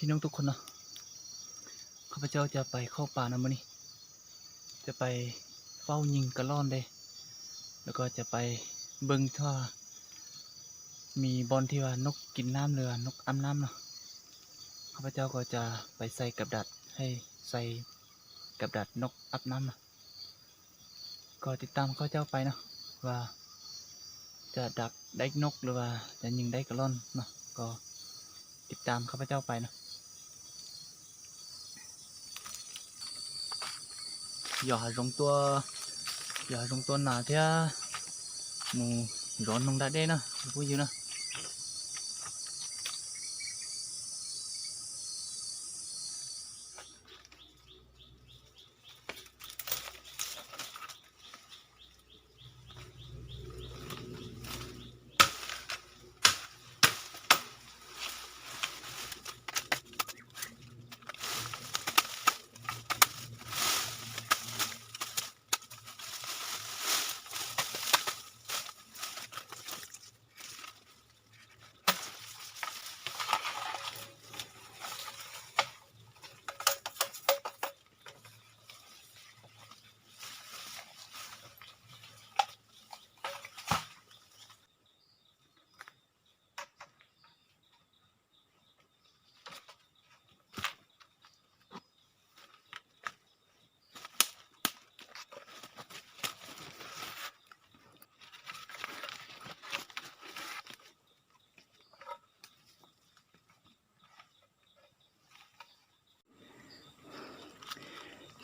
ພີ່ນ້ອງທຸກຄົນເນາະ, ຂ້າພະເຈົ້າຈະໄປເຂົ້າປ່ານຳມື້ນີ້, ຈະໄປເຝົ້າຍິງກະລ່ອນເດ້ ແລ້ວກໍຈະໄປເບິ່ງຖ້າມີບ່ອນທີ່ວ່ານົກກິນນ້ຳ ຫຼືວ່ານົກອາບນ້ຳເນາະ. ຂ້າພະເຈົ້າກໍຈະໄປໃສ່ກັບດັກ ໃຫ້ໃສ່ກັບດັກນົກອາບນ້ຳເນາະ. ກໍຕິດຕາມຂ້າພະເຈົ້າໄປເນາະ ວ່າຈະດັກໄດ້ນົກ ຫຼືວ່າຈະຍິງໄດ້ກະລ່ອນເນາະ, ກໍຕິດຕາມຂ້າພະເຈົ້າໄປເນາະ. ຢາກໃຫ້ລົງຕົວ ຢາກໃຫ້ລົງຕົວໜາເທື່ອ ໝູ່ຮ້ອນລົງດາເດ້ເນາະ ຜູ້ຢູ່ເນາະ.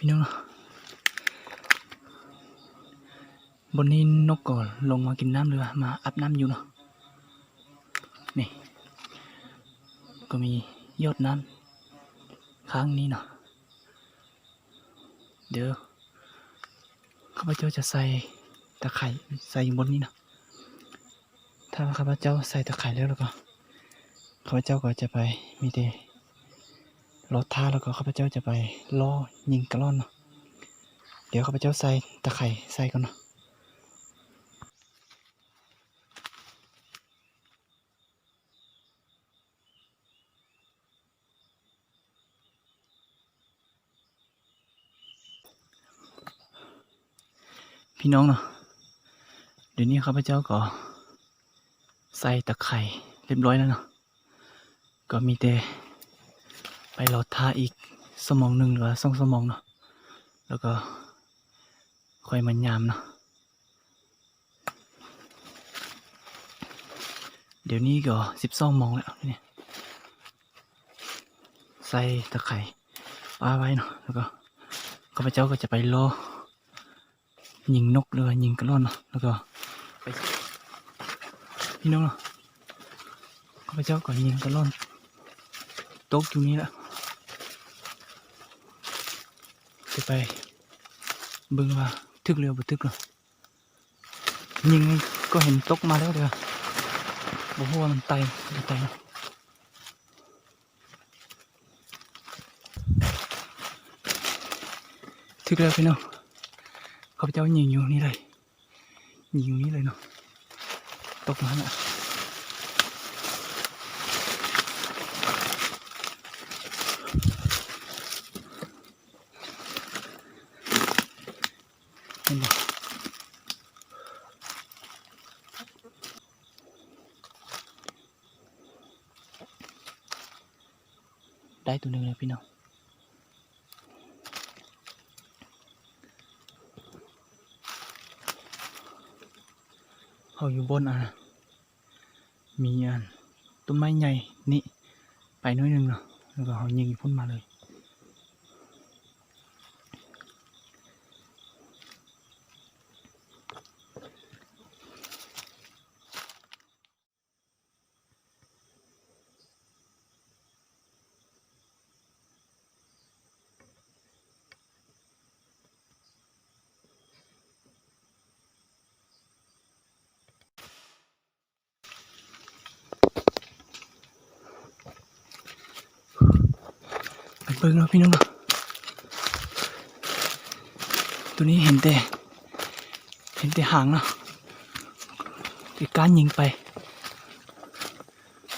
ພີ່ນ້ອງເນາະ, ບ່ອນນີ້ນົກກໍລົງມາກິນນ້ຳ ຫຼືວ່າມາອາບນ້ຳຢູ່ເນາະ. ນີ້ກໍມີຢອດນ້ຳຂ້າງນີ້ເນາະ. ດຽວຂ້າພະເຈົ້າຈະໃສ່ຕາຂ່າຍໃສ່ຢູ່ບ່ອນນີ້ເນາະ. ຖ້າວ່າຂ້າພະເຈົ້າໃສ່ຕາຂ່າຍແລ້ວ ແລ້ວກໍຂ້າພະເຈົ້າກໍຈະໄປ ມີແຕ່ລໍຖ້າ ແລ້ວກໍຂ້າພະເຈົ້າຈະໄປລໍຍິງກະລ່ອນເນາະ. ດຽວຂ້າພະເຈົ້າໃສ່ຕາຂ່າຍໃສ່ກ່ອນເນາະ. ພີ່ນ້ອງເນາະ, ດຽວນີ້ຂ້າພະເຈົ້າກໍໃສ່ຕາຂ່າຍຮຽບຮ້ອຍແລ້ວເນາະ, ກໍມີແຕ່ໄປລໍຖ້າອີກຊົ່ວໂມງໜຶ່ງ ຫຼືວ່າສອງຊົ່ວໂມງເນາະ, ແລ້ວກໍຄ່ອຍມາຍາມເນາະ. ດຽວນີ້ກໍສິບສອງໂມງແລ້ວນີ້, ໃສ່ຕາຂ່າຍປະໄວ້ເນາະ, ແລ້ວກໍຂ້າພະເຈົ້າກໍຈະໄປລໍຍິງນົກ ຫຼືວ່າຍິງກະລ່ອນເນາະ, ແລ້ວກໍໄປ ພີ່ນ້ອງເນາະ, ຂ້າພະເຈົ້າກໍຍິງກະລ່ອນຕົກຢູ່ນີ້ລະ, ຈະໄປເບິ່ງວ່າຖືກຫຼືບໍ່ຖືກເນາະ. ຍິງກໍເຫັນຕົກມາແລ້ວເດີ້, ບໍ່ຮູ້ວ່າມັນໄຕບໍ່ໄຕເນາະ. ຖືກແລ້ວພີ່ນ້ອງ, ຂ້າພະເຈົ້າຍິງຢູ່ນີ້ເລີຍ, ຍິງຢູ່ນີ້ເລີຍເນາະ, ຕົກມາແລ້ວ. ເຫັນບໍ່? ໄດ້ຕົວໜຶ່ງແລ້ວພີ່ນ້ອງ. ເຮົາຢູ່ບ່ອນ ອ່າ ມີອັນຕົ້ນໄມ້ໃຫຍ່ນີ້ໄປໜ້ອຍໜຶ່ງເນາະ, ແລ້ວກໍເຮົາຍິງຢູ່ພຸ້ນມາເລີຍ. ໄປເບິ່ງເນາະພີ່ນ້ອງເນາະ, ຕົວນີ້ເຫັນແຕ່ ເຫັນແຕ່ຫາງເນາະ, ທີ່ກ້ານຍິງໄປ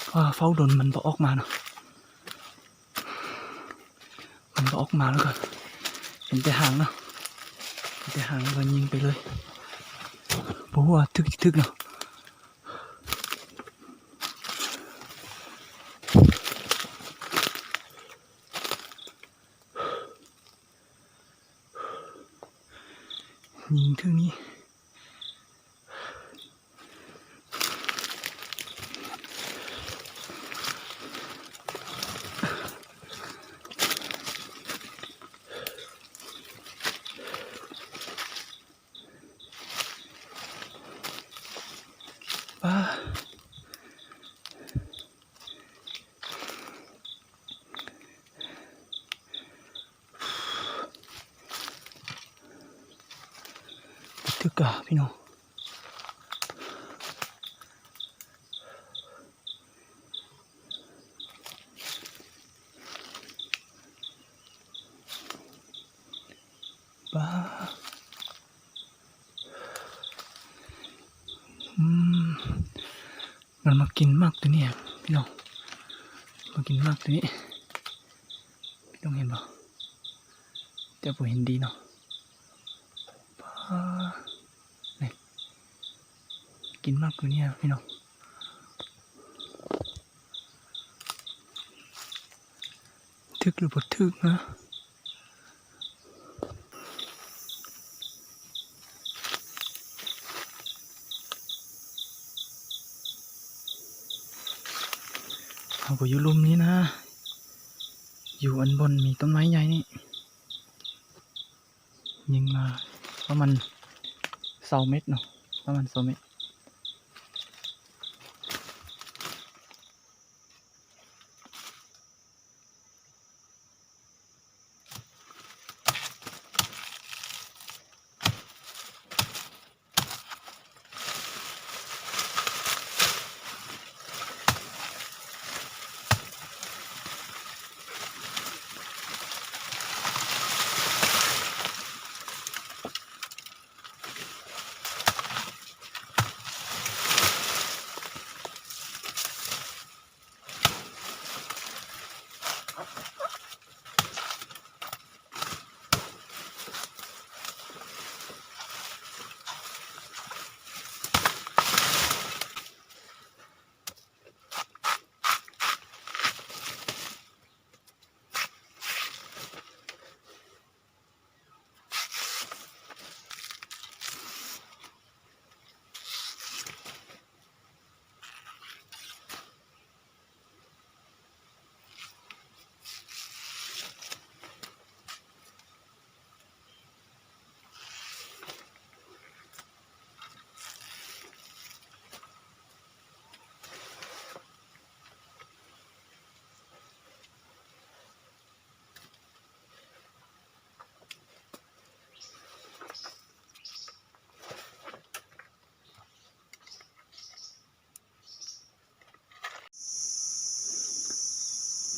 ເພາະວ່າເຝົ້າດົນມັນບໍ່ອອກມາເນາະ. ກໍອອກມາແລ້ວກໍເຫັນແຕ່ຫາງເນາະ ເຫັນແຕ່ຫາງແລ້ວກໍຍິງໄປເລີຍ ບໍ່ຮູ້ວ່າຖືກ ຖືກເນາະ. ຍິງເທື່ອນີ້ ປາ ຖືກກະ ພີ່ນ້ອງ. ປາ ອືມ ມັນມາກິນໝາກໂຕນີ້ ພີ່ນ້ອງ ມາກິນໝາກໂຕນີ້ ພີ່ນ້ອງເຫັນບໍ່? ແຕ່ບໍ່ເຫັນດີເນາະ ປາ ນີ້ ກິນໝາກໂຕນີ້ ພີ່ນ້ອງ. ຖືກຫຼືບໍ່ຖືກນະ? ເຮົາກໍຢູ່ລຸ່ມນີ້ນະ ຢູ່ອັນບ່ອນມີຕົ້ນໄມ້ໃຫຍ່ນີ້ ຍິງມາປະມານຊາວເມັດເນາະ ປະມານຊາວເມັດ.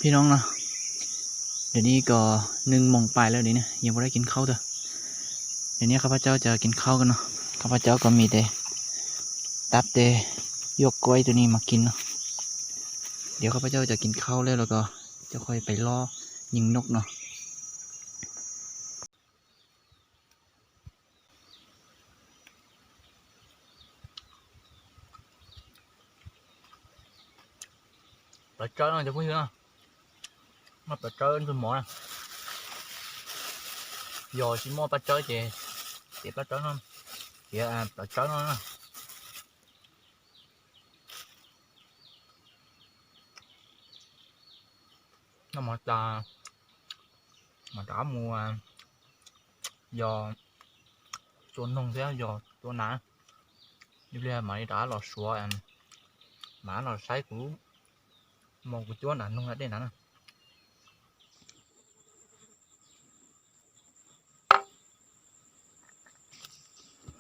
ພີ່ນ້ອງເນາະ ດຽວນີ້ກໍໜຶ່ງໂມງປາຍແລ້ວເດ້ນະ ຍັງບໍ່ໄດ້ກິນເຂົ້າເທື່ອ. ດຽວນີ້ຂ້າພະເຈົ້າຈະກິນເຂົ້າກັນເນາະ. ຂ້າພະເຈົ້າກໍມີແຕ່ ຕັດແຕ່ຢວກກ້ວຍໂຕນີ້ມາກິນເນາະ. ດຽວຂ້າພະເຈົ້າຈະກິນເຂົ້າແລ້ວ ແລ້ວກໍຈະຄ່ອຍໄປລໍ້ຍິງນົກເນາະ. ປາເຈົ້ານະ ຈະບໍ່ເຫັນນະ ມາປາເຈົ້າເອີ້ນເປັນໝໍນະ ຢໍຊິໝໍປາເຈົ້າເຈ ເຈປາເຈົ້ານະ ເຈ ອາ ປາເຈົ້ານະ. ນຳມາຕາ ມາຕາໝູ່ ຢໍໂຕນົງແທ້ ຢໍໂຕໜາ ຢູ່ແລ້ວມາຕາຫຼໍ່ສັວ ອັນ ມາຫຼໍ່ໄຊກູ ໝໍກູຈວນ ອັນ ນຸ່ງອັນເດນນັ້ນນະ.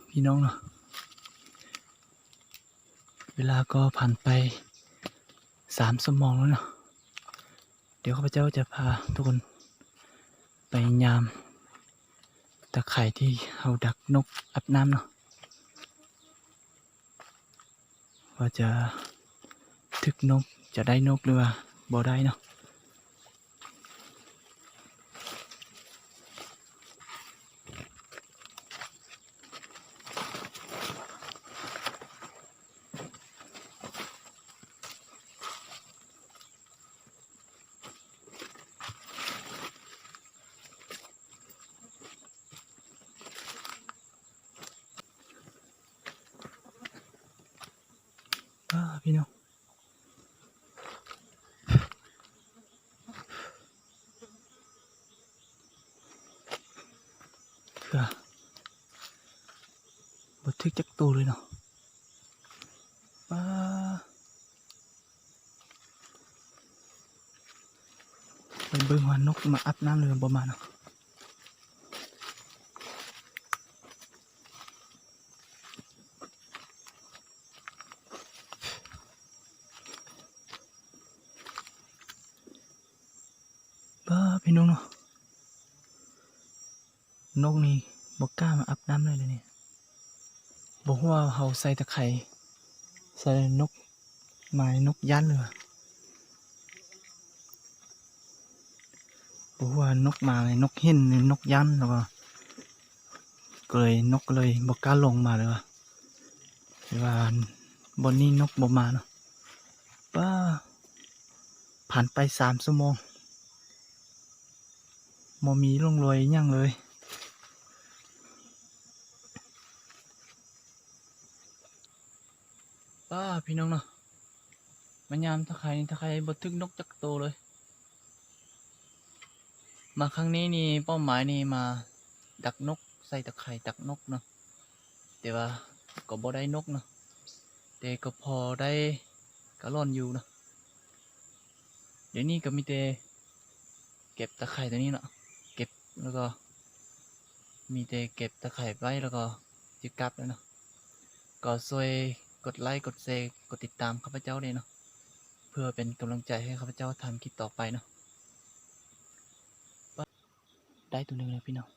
ພີ່ນ້ອງເນາະ ເວລາກໍຜ່ານໄປສາມຊົ່ວໂມງແລ້ວເນາະ. ດຽວຂ້າພະເຈົ້າຈະພາທຸກຄົນໄປຍາມຕາຂ່າຍທີ່ເຮົາດັກນົກອາບນ້ຳເນາະ. ວ່າຈະຖືກນົກ ຈະໄດ້ນົກ ຫຼືວ່າບໍ່ໄດ້ເນາະ. ອ້າ ພີ່ນ້ອງ ເຄືອ ບໍ່ຖືກຈັກໂຕເລີຍເນາະ. ປ້າ ໄປເບິ່ງວ່ານົກມາອາບນ້ຳ ຫຼືບໍ່ມາເນາະ. ປ້າ ພີ່ນ້ອງເນາະ ນົກນີ້ບໍ່ກ້າມາອາບນ້ຳເລີຍເດນີ້. ບໍ່ຮູ້ວ່າເຮົາໃສ່ຕະໄຄໃສ່ນົກມາ ນົກຢ້ານ ຫຼືວ່າ ບໍ່ຮູ້ວ່ານົກມາ ນົກເຫັນ ນົກຢ້ານ ແລ້ວກໍ ກໍເລີຍ ນົກກໍເລີຍບໍ່ກ້າລົງມາເລີຍວ່າ ຫຼືວ່າບ່ອນນີ້ນົກບໍ່ມາເນາະ. ປ້າ ຜ່ານໄປສາມຊົ່ວໂມງ ບໍ່ມີຮ່ອງຮອຍຫຍັງເລີຍ. ປ້າ ພີ່ນ້ອງເນາະ ມາຍາມຕາຂ່າຍນີ້ ຕາຂ່າຍບໍ່ຖືກນົກຈັກໂຕເລີຍ. ມາຄັ້ງນີ້ນີ້ ເປົ້າໝາຍນີ້ມາດັກນົກ ໃສ່ຕາຂ່າຍດັກນົກເນາະ ແຕ່ວ່າກໍບໍ່ໄດ້ນົກເນາະ ແຕ່ກໍພໍໄດ້ກະລ່ອນຢູ່ເນາະ. ດຽວນີ້ກໍມີແຕ່ເກັບຕາຂ່າຍຕົວນີ້ເນາະ ເກັບ ແລ້ວກໍມີແຕ່ເກັບຕາຂ່າຍໄວ້ ແລ້ວກໍຈະກັບແລ້ວເນາະ. ກໍຊ່ວຍກົດໄລ ກົດແຊ ກົດຕິດຕາມຂ້າພະເຈົ້າແດ່ເນາະ ເພື່ອເປັນກຳລັງໃຈໃຫ້ຂ້າພະເຈົ້າທຳຄລິບຕໍ່ໄປເນາະ. ໄດ້ຕົວໜຶ່ງແລ້ວພີ່ນ້ອງ.